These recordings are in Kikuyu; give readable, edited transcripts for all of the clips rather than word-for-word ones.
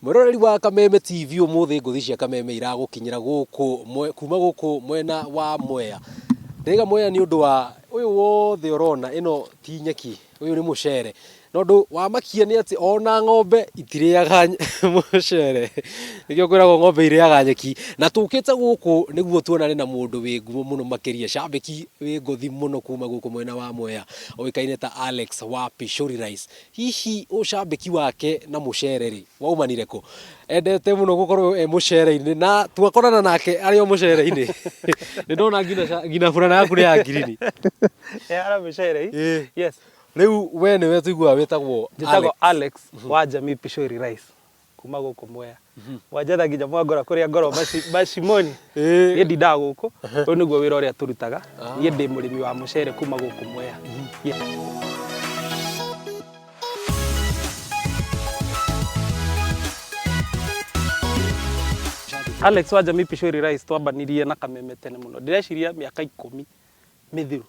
Mwĩroreri wa Kameme TV ũmũthĩ ngũthi cia Kameme iragũkinyĩra gũkũ kuma gũkũ mwena wa Mwea. Ndĩraiga Mwea nĩ ũndũ wa ũyũ wothe ũrona ĩno ti nyeki, ũyũ nĩ mũcere. Na ũndũ wa makia nĩ atĩ ona ng'ombe itirĩaga mũcere. Nĩkĩo kwĩragwo ng'ombe irĩaga nyeki. Na tũkĩte gũkũ nĩguo tuonane na mũndũ wĩ ngumo mũno makĩria, cambĩki wĩ ngũthi mũno kuma gũkũ mwena wa Mwea, ũĩkaine ta Alex wa Pishori Rice. Hihi ũcambĩki wake na mũcere-rĩ, waumanire kũ? Endete mũno gũkorwo e mũcere-inĩ na twakorana nake arĩ o mũcere-inĩ. Nĩ ndona nginya burana yaku nĩ ya ngirini. Ya mũcere. Yes. Rĩu we nĩwe tũiguaga wĩtagwo Njĩtagwo Alex wa Jamii Pishori Rice. Kuma gũkũ Mwea. Mwanjetha nginya mwangora kũrĩa ngorwo macimoni. Niĩ ndindaga gũkũ. Ũyũ nĩguo wĩra ũrĩa tũrutaga. Niĩ ndĩ mũrĩmi wa mũcere kuma gũkũ Mwea. Alex wa Jamii Pishori Rice twambanirie na Kameme tene mũno. Ndĩreciria mĩaka 10 mĩthiru.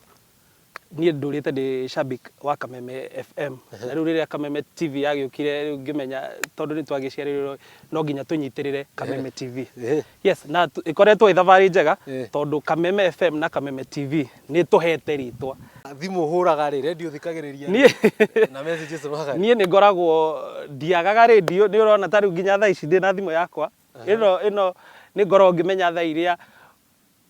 Niĩ ndũrĩte ndĩ shabik wa Kameme FM na rĩu rĩrĩa Kameme TV yagĩũkire rĩu ngĩmenya tondũ nĩ twagĩciarĩirwo no nginya tũnyitĩrĩre Kameme TV. Yes, na ĩkoretwo ĩ thabarĩ njega tondũ Kameme FM na Kameme TV nĩ ĩtũhete rĩtwa. Thimũ ũhũraga rĩ, radio ũthikagĩrĩria rĩ, na messages ũtũmaga rĩ? Niĩ nĩ ngoragwo ndiagaga radio, nĩ ũrona ta rĩu nginya thaa ici ndĩna thimũ yakwa, ĩno ĩno nĩ ngoragwo ngĩmenya thaa iria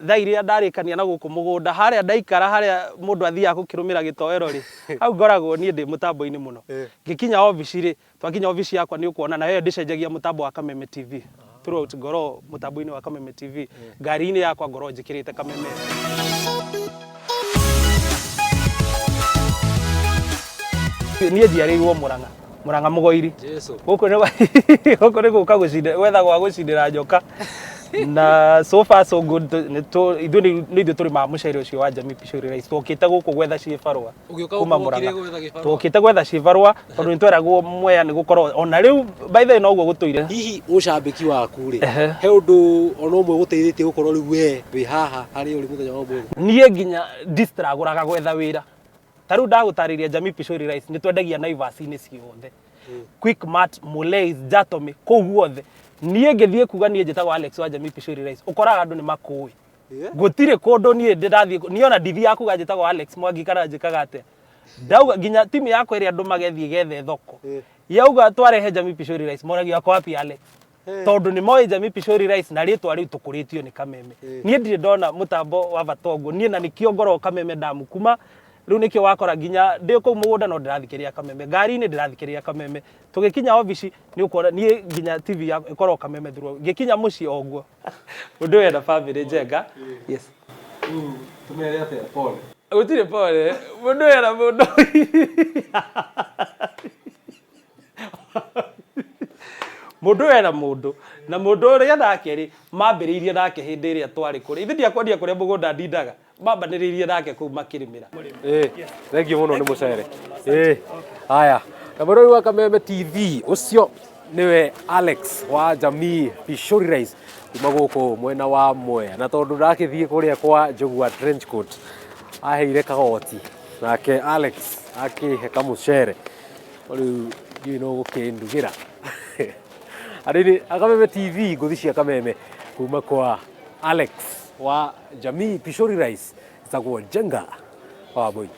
Thaa iria ndarĩkania na gũkũ mũgũnda, harĩa ndaikara harĩa mũndũ athiaga gũkĩrũmĩra gĩtoero rĩ, hau ngoragwo niĩ ndĩ mũtambo-inĩ mũno. Ngĩkinya obici rĩ, twakinya obici yakwa nĩ ũkuona nayo ĩyo ndĩcenjagia mũtambo wa Kameme TV. Throughout ngoragwo mũtambo-inĩ wa Kameme TV. Ngari-inĩ yakwa ngoragwo njĩkĩrĩte Kameme FM. Niĩ njiarĩirwo Mũrang'a, Mũrang'a Mũgoiri. Jesu. Gũkũ nĩ gũkũ nĩ gũka gũcinda gwetha gwa gũcindĩra njoka. Na so far so good nĩ ithuĩ nĩ ithuĩ tũrĩmaga mũcere ũcio wa Jamii Pishori Rice. Twokĩte gũkũ gwetha ciĩbarũa Ũgĩũka kuma gũkũ wokire Mũrang'a. gwetha gĩbarũa? Twokĩte gwetha ciĩbarũa tondũ nĩ tweragwo Mwea nĩ gũkorwo ona rĩu by the way noguo gũtũire. Hihi ũcambĩki waku rĩ, he ũndũ ona ũmwe ũgũteithĩtie gũkorwo rĩu we wĩ haha harĩa ũrĩ mũthenya wa ũmũthĩ? Niĩ nginya ndistragũraga gwetha wĩra. Ta rĩu ndagũtarĩria Jamii Pishori Rice nĩ twendagia Naivas-inĩ ciothe. Quickmart, Mulei's, Jatomi, kũu guothe. Niĩ ngĩthiĩ kuga niĩ njĩtagwo Alex wa Jamii Pishori Rice, ũkoraga andũ nĩ makũĩ. Gũtirĩ kũndũ niĩ ndĩrathiĩ, niĩ ona ndithiaga kuga njĩtagwo Alex Mwangi kana njĩkaga atĩa. Ndauga nginya timu yakwa ĩrĩa ndũmaga ĩthiĩ ĩgethe thoko. Yauga twarehe Jamii Pishori Rice, moragia wako wapi Alex? Tondũ nĩ moĩ Jamii Pishori Rice na rĩtwa rĩu tũkũrĩtio nĩ Kameme. Niĩ ndirĩ ndona mũtambo wa bata ũguo. Niĩ na nĩkĩo ngoragwo Kameme ndamu kuma rĩu nĩkĩo wakora nginya ndĩ kũu mũgũnda no ndĩrathikĩrĩria Kameme, ngari-inĩ ndĩrathikĩrĩria Kameme. Tũgĩkinya obici nĩ ũkuona niĩ nginya TV yakwa ĩkoragwo Kameme throughout. Ngĩkinya mũciĩ o ũguo. Mũndũ ũyũ ena bamĩrĩ njega. Yes. Rĩu tũmere atĩa pole? Gũtirĩ pole. Mũndũ ũyũ ena mũndũ. Mũndũ ũyũ ena mũndũ. Na mũndũ ũrĩa nake rĩ, mambĩrĩirie nake hĩndĩ ĩrĩa twarĩ kũrĩa. Ithe ndiakwendia kũrĩa mũgũnda ndindaga. Mambanĩrĩirie nake kũu makĩrĩmĩra. Ĩĩ, thengiũ mũno nĩ mũcere. Ĩĩ, haya. Na mwĩroreri wa Kameme TV, ũcio nĩwe Alex wa Jamii Pishori Rice kuma gũkũ mwena wa Mwea. Na tondũ ndakĩthiĩ kũrĩa kwa Njũgũa Trench Coat, aheire kagoti, nake Alex akĩhe kamũcere. No rĩu ndiũĩ no gũkĩndugĩra. Arĩrĩ, Kameme TV, ngũthi cia Kameme kuma kwa Alex wa Jamii Pishori Rice, ĩtagwo Njenga wa Mbũi.